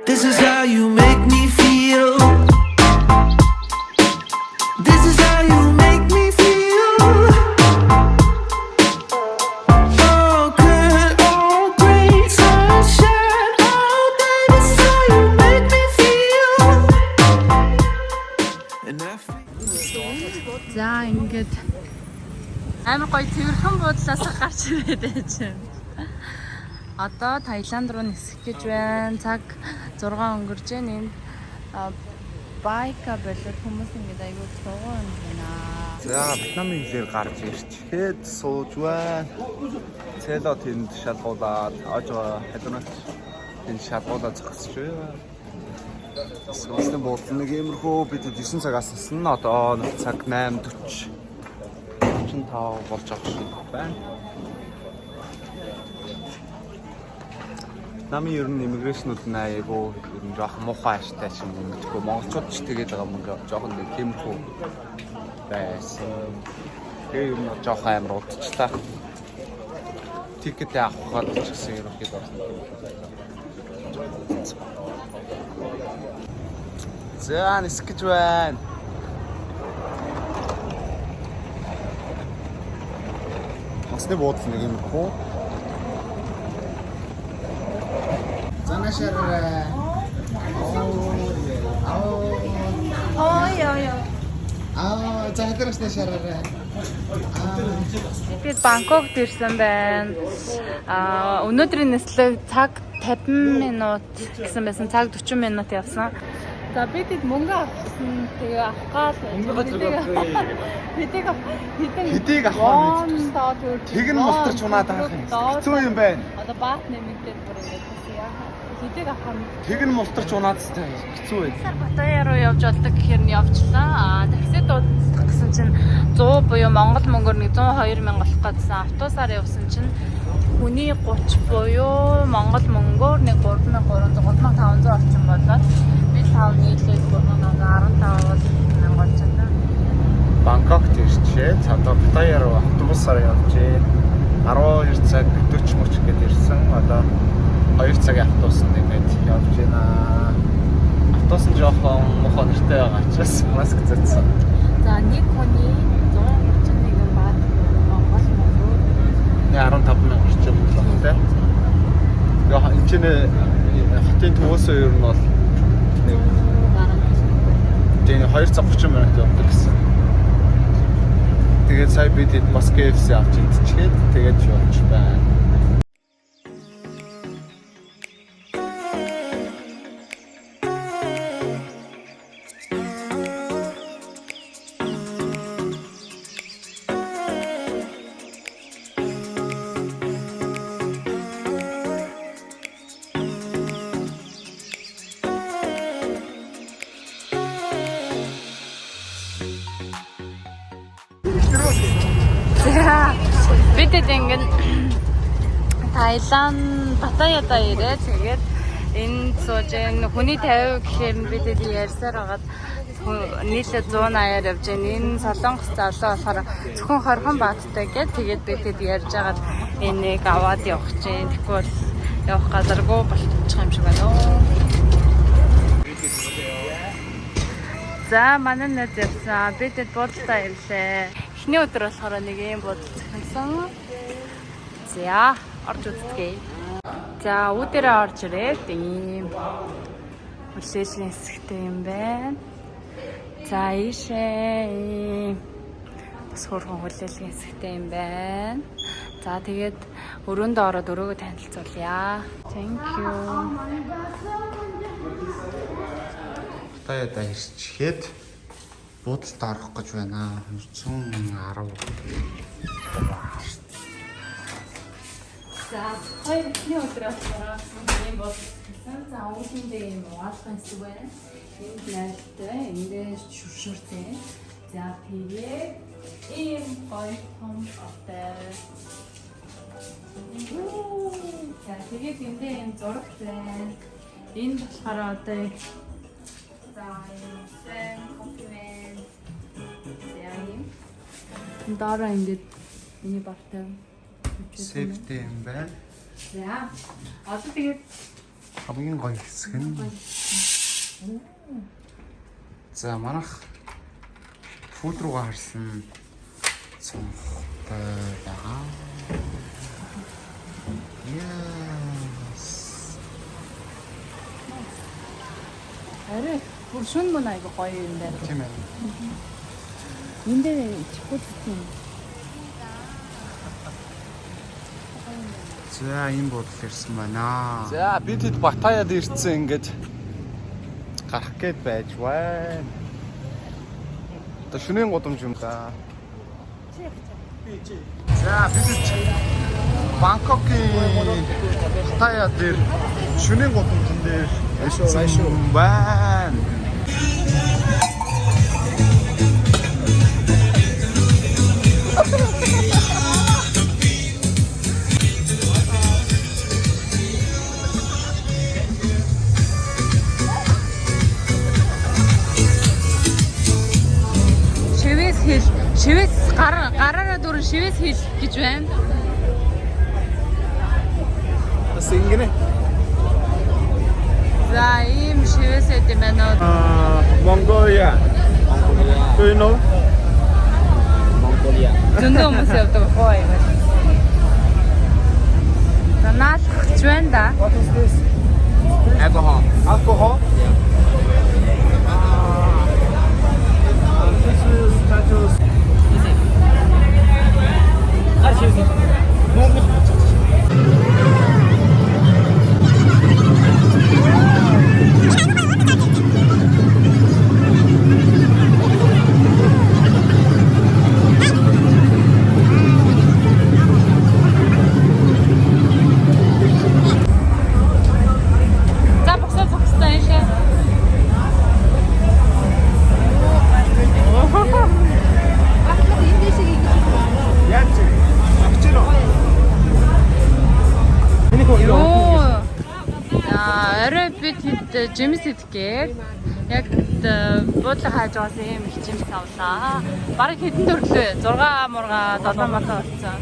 This is how you make me feel. This is how you make me feel. Oh, good, oh, great sunshine. Oh, that is how you make me feel. And I feel. За, ингээд амар гоё цэвэрхэн буудлаас гарч ирээд байж байна. Одоо Таиланд руу нисэх гэж байна. Цаг 6 өнгөрч байна. Энд байка болоод хүмүүс ингээд айгүй цугуун юм байна. За, Вьетнамын хэлээр гарч ирчээд сууж байна. Цэло тэнд шалгуулад, ожоо халуунаач тэнд шалгуулаад зогсож байна. Суусан буудлын нэг иймэрхүү. Бид 9 цагаас насан. Одоо нэг цаг 8:40 45 болж байгаа шиг байна. Вьетнамын ер нь immigration үүд нь айгүй ер нь жоохон муухай аштай ч юм уу мэдгүй. Монголчууд ч тэгээд байгаа юм, жоохон нэг тиймэрхүү байсан. Тэгээ ер нь жоохон амар удчлаа. Ticket ээ авах гээд ч гэсэн ерөнхийдөө за нисэх гэж байна. Насны буудлын нэг юм хүү. Занашаар. Ой ой ой. Аа, за хэдэрс шараарай. Тэгээд Бангкокт ирсэн байна. Аа, өнөөдрийн нислэг цаг 50 минут гэсэн байсан. Цаг 40 минут явсан. За, бид хэд мөнгө авахсан. Тэгээ авах гал. Хэдийг хэдэн Хэдийг авахаар вон доо төр. Тэг нь мултарч унаад байгаа юм. Хэцүү юм байна. Одоо баат нэмэгдээд бүр ингээд бас яа. Хэдийг авахар Тэг нь мултарч унаад хэцүү байна. Паттайя руу явж болдог гэхээр нь явчлаа. Аа, такси дуудах гэсэн чинь 100 буюу Монгол мөнгөөр нэг 102 мянга болох гэсэн. Автобусаар явсан чинь хүний 30 буюу Монгол мөнгөөр нэг 3300 3500 орчим болоод бид тав нийлээд 3515 мянга болж байна. Бангкокт ирчээ. Одоо Паттайя руу автобусаар явжээ. 12 цаг 40 мөч гээд ирсэн. Одоо 2 цагийн автобусанд ингээд явж байна. Автобус нь жоохон муухай нэртэй байгаа учраас маск зэтсэн. За, нэг хүний 131 бат Монгол мөнгөөр Нэг 15 мянга орчим болох те. Тэгээ энэ чинь хотын төвөөсөө ер нь бол нэг гарan. Тэгээ 2 цаг 30 минут явдаг гэсэн. Тэгээд сая бид хэд бас KFC авч идчихээд тэгээд явж байна. За, бид хэд ингэн Таиланд Паттайяда ирээд тэгээд энд сууж энэ хүний 50 гэхээр нь бид хэд ярьсаар байгаад нийлээ 180-аар явж байна. Энэ Солонгос залуу болохоор зөвхөн 20 бааттай гээд тэгээд бид хэд ярьж байгаад энийг аваад явах чинь тэгэхгүй бол явах газаргүй болчих юм шиг байна уу. За, манай найз явсан. Бид хэд буудалдаа ирлээ. Эхний өдөр болохоор нэг ийм буудал захиалсан. За, орж үзтгээе. За, үүдэрээ орж ирээд ийм хүлээлгийн хэсэгтэй юм байна. За, ийшээ ийм бас хөөрхөн хүлээлгийн хэсэгтэй юм байна. За, тэгээд өрөөндөө ороод өрөөгөө танилцуулъя. Thank you. Паттайяда ирчгээд буудалд орох гэж байна. 110. За, хоёр эхний өдөр болохоор ийм болсон. За, үүлэндээ ийм угаалгын хэсэг байна. Энд найлттай, эндээ шүршүртэй. За, тэгээд ийм гоё том оттой. За, тэгээд эндээ ийм зурагт байна. Энэ болохоор одоо яг за ийм сэн кофе байна. За, ийм. Дараа ингээд миний бартай. Safety юм байна. За. Одоо тэгээд Хамгийн гоё хэсэг нь. За, манайх food руугаа харсан цонхтой байгаа. Yes. Арай бүр шүн мөн айгу гоё юм байна. Тийм ээ. Энд дээр чихгүй юм. За, ийм буудал ирсэн байна. За, бид хэд Паттайяд ирсэн, ингээд гарах гээд байж байна. Одоо шөнийн гудамж юм да. За, бид Бангкокийн Паттайя дээр шөнийн гудамжин дээр ирсэн байна. Шивээс хэл, шивээс гар гараараа дүүрэн шивээс хэл гэж байна. Бас ингэнэ. За, ийм шивээс эд юм байна уу? Mongolia. Do you know? Mongolia. Зөндөө хүмүүс явдаг хоо юм байна. За, наалах байна да. What is this? Alcohol. Alcohol? Yeah. This is tattoos. За, босоо зогссон юм шээ. Яаж? Авчироо. Йоо. За, орой бид хэд жимс идэх гээд яг буудлын хайж байгаас ийм их жимс авлаа. Бараг хэдэн төрлөө? 6 мурга 7 мурга болсон.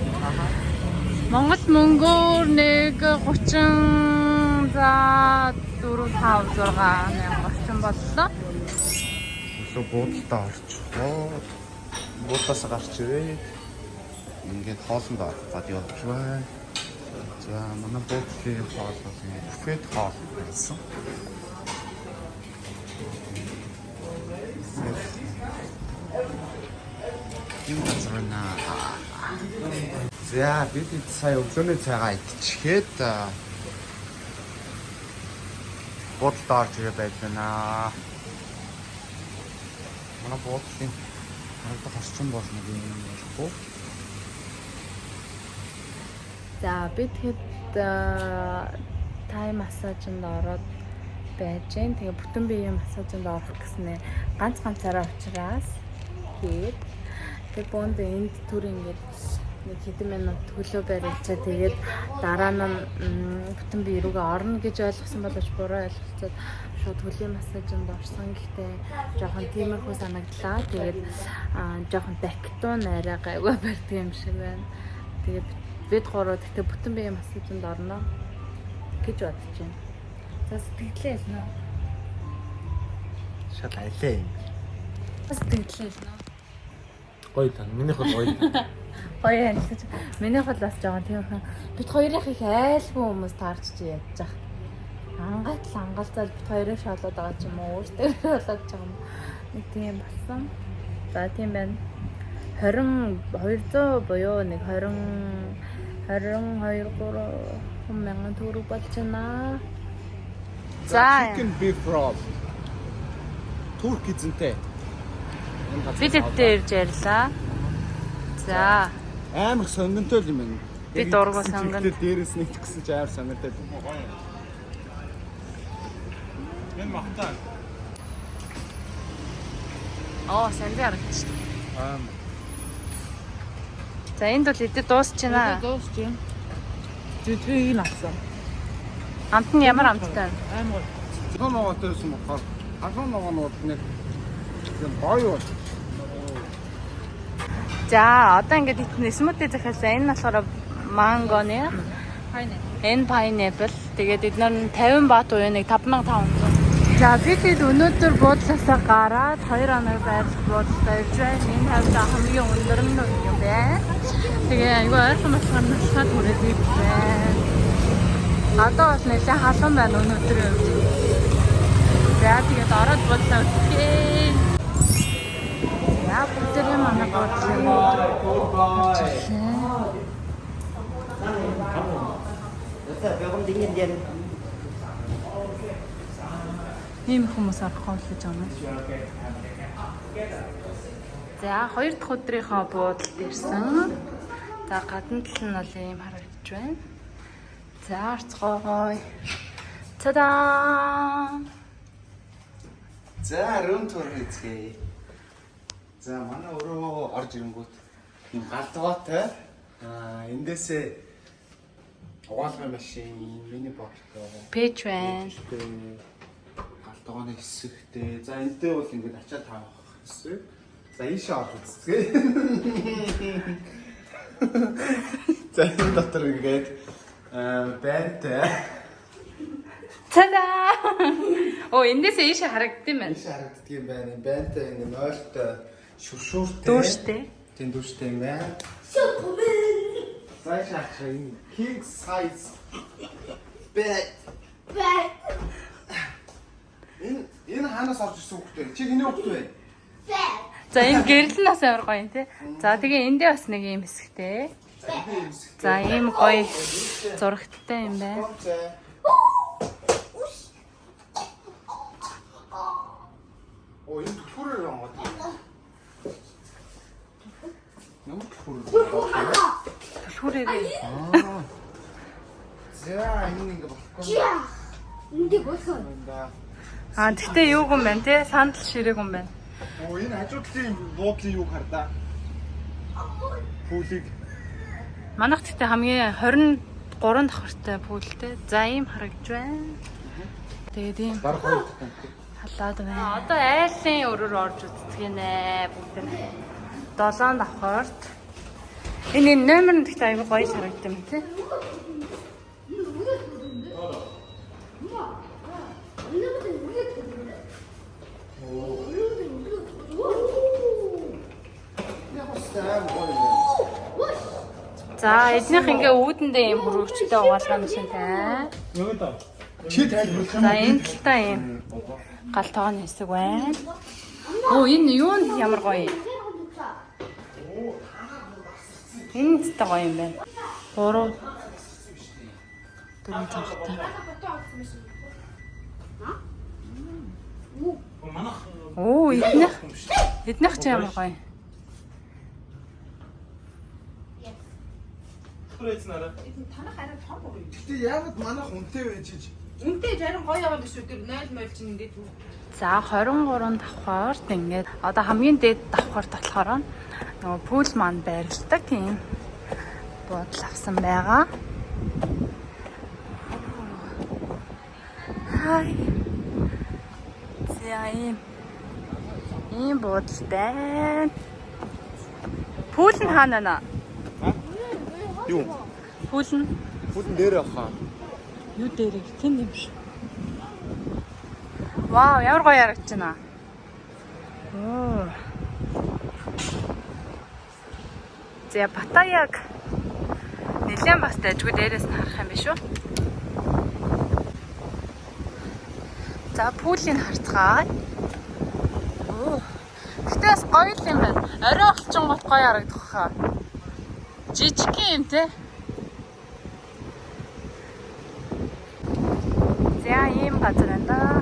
Монгол мөнгөөр нэг 30, за, 4 5 6 мянга орчим боллоо. Өглөө буудалдаа орчихлоо. Буудлаасаа гарч ирээд ингээд хоолнд орох гээд явж байна. За, манай буудлын хоол бол ингээд буфет хоол байсан. Юм газар байна. За, бид эд сая өглөөний цайгаа идчихээд буудалд орж ирээ байж байна. Манай буудлын харагдах орчин бол нэг юм болохгүй. За, бид хэд тай массажинд ороод байж гэн. Тэгээ бүтэн биеийн массажинд орох гэснээр ганц ганцаараа учраас гээд тэг боонд энд түр ингээд нэг хэдэн минут төлөө барилчаа, тэгээд дараа нь бүтэн бие рүүгээ орно гэж ойлгосон боловч буруу ойлголцоод шууд хөлийн массажинд орсон. Гэхдээ жоохон тиймэрхүү санагдлаа. Тэгээд жоохон дактун арай гайгүй барьдаг юм шиг байна. Тэгээд бид гурав тэгтээ бүтэн биеийн массажинд орно гэж бодож байна. За, сэтгэлээ хэлнэ үү? Шал алей юм. Сэтгэлээ хэлнэ үү? Гоё тань. Минийх бол гоё. Гоё хэлж. Минийх бол бас жоохон тиймэрхүү. Бид хоёрын их айлгүй хүмүүс таарч чи ядчих. Ангайтал ангалзал бид хоёрыг шоолоод байгаа ч юм уу, өөртөө шоолоод ч юм уу. Нэг тийм болсон. За, тийм байна. 20 200 буюу нэг 20 22 3 мянган төгрөг болж байна. За. Chicken beef roll. Турк эзэнтэй. Бид эдтэй ирж ярьлаа. За. Амар сонгонтой л юм байна. Би дургу сонгоно. Гэхдээ дээрээс нэг ч гэсэн чи амар сонгонтой л. Энэ махтай. Оо, санди харагдчих. Аа. За, энд бол эдээ дуусчихна. Дуусч юм. Зүтгэгийг нь авсан. Амт нь ямар амттай вэ? Амар. Халуун ногоотой байсан болохоор халуун ногоо нь бол нэг юм гоё бол. За, одоо ингээд смути захиалсан. Энэ нь болохоор мангоны. Энэ pineapple. Тэгээд эдгээр нь 50 бат буюу нэг 5500. За бид хэд өнөөдөр буудлаасаа гараад 2 хоног байрлах буудалтай явж байна. Энэ хавьд хамгийн өндөр нь юм байна. Тэгээ айгүй ойрхон болохоор налхаад хүрээд байна. Одоо бол нэлээд халуун байна өнөөдрийн үед. За тэгээд ороод буудлаа үзье. За бүгдээрээ манай буудлын орж ирлээ. Ийм хүмүүс орохгүй л гэж байна. За хоёр дахь өдрийнхөө буудалд ирсэн. За гадна тал нь бол ийм харагдаж байна. За орцгоогой. Та-даа! За room tour хийцгээе. За манай өрөө орж ирэнгүүт юм галдгоотой. Аа эндээсээ угаалгын машин, мини бокстой. Пэч байна. Галдгооны хэсэгтэй. За энэ дээр бол ингээд ачаа тавих хэсэг. За ийшээ орох үзцгээе. За энэ дотор ингээд аа байртай. Та-даа! Оо эндээсээ ийшээ харагдсан юм байна. Ийшээ харагддаг юм байна. Байртай ингээд нойлтой шүршүүртэй. Дүүштэй. Тийм дүүштэй юм байна. За ийшээ харах энэ king size bed. Энэ энэ хаанаас орж ирсэн хүүхдээ? Чи хэний хүүхдээ вэ? За энэ гэрэл нь бас амар гоё юм тий. За тэгээ эндээ бас нэг юм хэсэгтэй. За энэ юм хэсэгтэй. За ийм гоё зурагттай юм байна. За. Оо энэ түлхүүрээр онгод. Ямар түлхүүр вэ? Түлхүүрээрээ. За энэ ингээ болохгүй. Эндийг болох. Да. Аа тэгтээ юу юм бэ те? Сандал ширээг юм байна. Оо энэ хажуу талын буудлын юг хардаа. Пүүлийг Манайх тэгтээ хамгийн 23 давхартай пүүлтэй. За ийм харагдж байна. Тэгээд ийм баг хоёр дахь. халаад байна. Одоо айлын өрөөр орж үзтгэнэ бүгд нь. 7 давхарт. Энэ энэ номер нь тэгтээ аягүй гоё харагдсан юм те. Яг бас аим гоё юм байна. За эднийх ингээ үүдэндээ ийм хөргөгчтэй угаалгаа юм шиг та. Чи тайлбарлах юм За энэ талтаа ийм гал тогооны хэсэг байна. Оо энэ юу нь ямар гоё юм. Энэ ч гоё юм байна. 3 4 цонхтой. Оо эднийх эднийх ч ямар гоё. Гэтэ яагаад манайх үнэтэй байж ич? Үнтэй жарин гоё яваа биш үү? Тэр 0 мойл чинь ингээд За 23 давхарт ингээд одоо хамгийн дээд давхарт болохоор нөгөө пул маань байрладаг тийм буудал авсан байгаа. Хай. За ийм ийм буудал байна. Пул нь хаана байна? Юу? Пул нь Пүүлэн дээр явах. юу дээр тэнд юм шиг. Вау, ямар гоё харагдаж байна. Оо. За Паттайяг нэлээд бас дайжгүй дээрээс нь харах юм биш үү? За пүүлийг харцгаая. Оо. Гэтэ бас гоё л юм байна. Орой олчингууд гоё харагдах хаа. Жижиг юм те. За ийм газар байна да.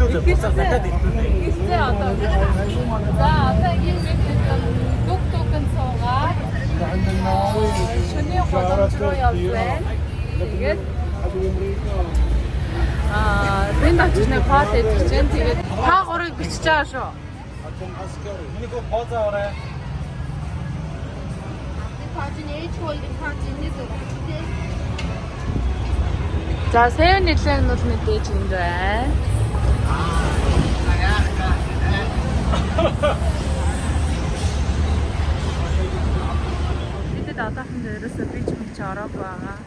Гэхдээ одоо за одоо ийм нэг дүг дүгэн суугаад шөнийн гудамж руу явж байна. Тэгээд аа тэнд очиж нэг хоол идэх чинь тэгээд та гурыг бичиж байгаа шүү. хааж ээж хоёрыг хааж энэс өгөх. За 7-Eleven бол мэдээж энд байна. Бидэд одоохондоо ерөөсөө бич мич ороогүй байгаа.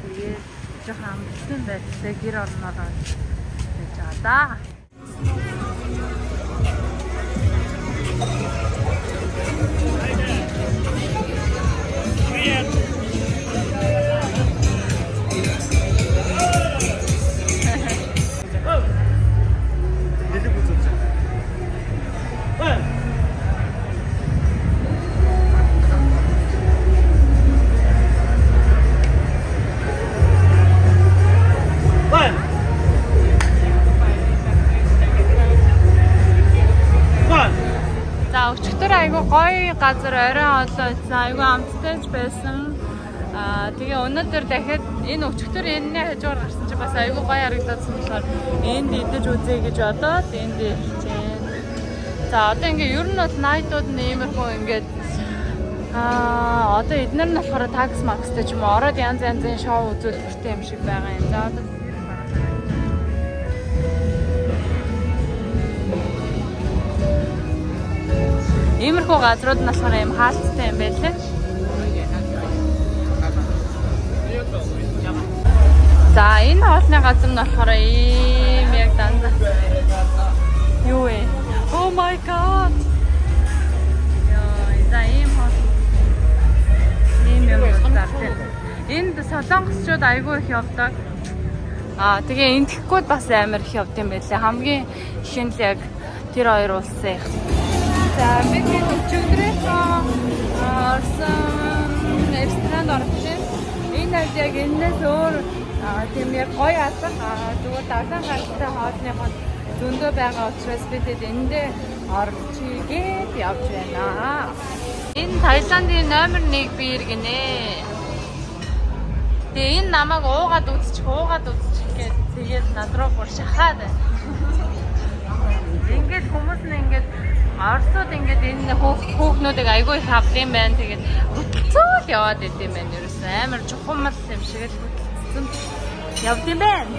Тэгээд жоохон амжилтсан байдлаа гэр орноор байж байгаа да. Нэлэг үзүүлж. За өчигдөр айгүй гоё газар оройн хоолой идсэн. Айгүй амттай ч байсан. Аа тэгээ өнөөдөр дахиад энэ өчигдөр энэний хажуугаар гарсан чинь бас айгүй гоё харагдаадсан болохоор энд идэж үзье гэж бодоод энд ирчихээн. За одоо ингээ ер нь бол найтууд нь иймэрхүү ингээд одоо эднэр нь болохоор такс макстай ч юм уу ороод янз янзын шоу үзүүлбэртэй юм шиг байгаа юм. За одоо иймэрхүү газрууд нь болохоор юм хаалттай юм байлээ. За энэ хоолны газар нь болохоор ийм яг дандаа юу вэ? Oh my god. Йоо, за ийм хоол. Ийм юм зартай. Энд солонгосчууд айгүй их явдаг. Аа тэгээ эндэхгүүд бас амар их явд юм байлээ. Хамгийн их нь л яг тэр хоёр улсын их. За бид нэг өчигдрээс орсон ресторанд орсон. Энэ хавьд яг энэс өөр тийм яг гоё алга зүгээр далайн гаралтай хоолных нь зөндөө байгаа учраас бид эндээ орчихгээд явж байна. Энэ Таиландын номер 1 биер гинэ. Тэгээ энэ намайг уугаад үзчих, уугаад үзчих гээд тэгээд над руу бүр шахаад байна. Ингээд хүмүүс нь ингээд Оросууд ингээд энэ хүүхнүүдийг айгүй их авд юм байна. Тэгээд хөтөлцөөл яваад идэм юм байна. Ерөөсөн амар чухамл юм шиг л хөтөлцсөн явд юм байна.